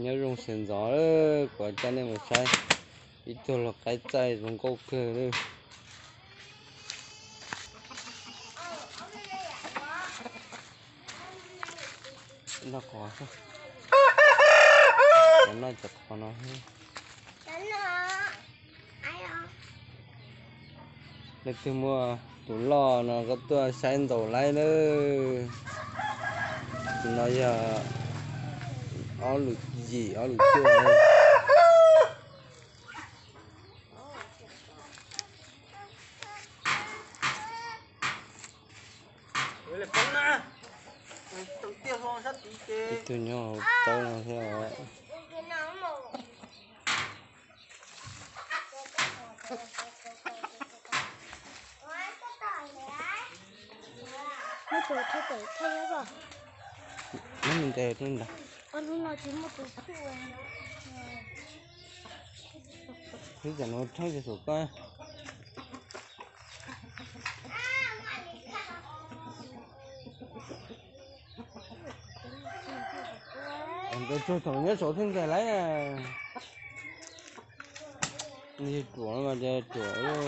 Nyob zoo sawv ntxov, kuv coj nej mus saib ib tug lau qaib txaij zoo nkauj kawg li. Noj qhov, noj cov qhov no. Leej twg muaj tus loj no koj tuaj saib ntaus laib nawb. Tus no yog ob lwm yim ob lwm cuaj. Ib tug nyob hauv tawb no thiab. Muab tus thawj tawm thawj ib ntawd. Ib tsam no tshawb ces saum koj. Ntawd tsuag thaum nyob saud thiaj ntxais laib na. Yog ruam mas ces ruam.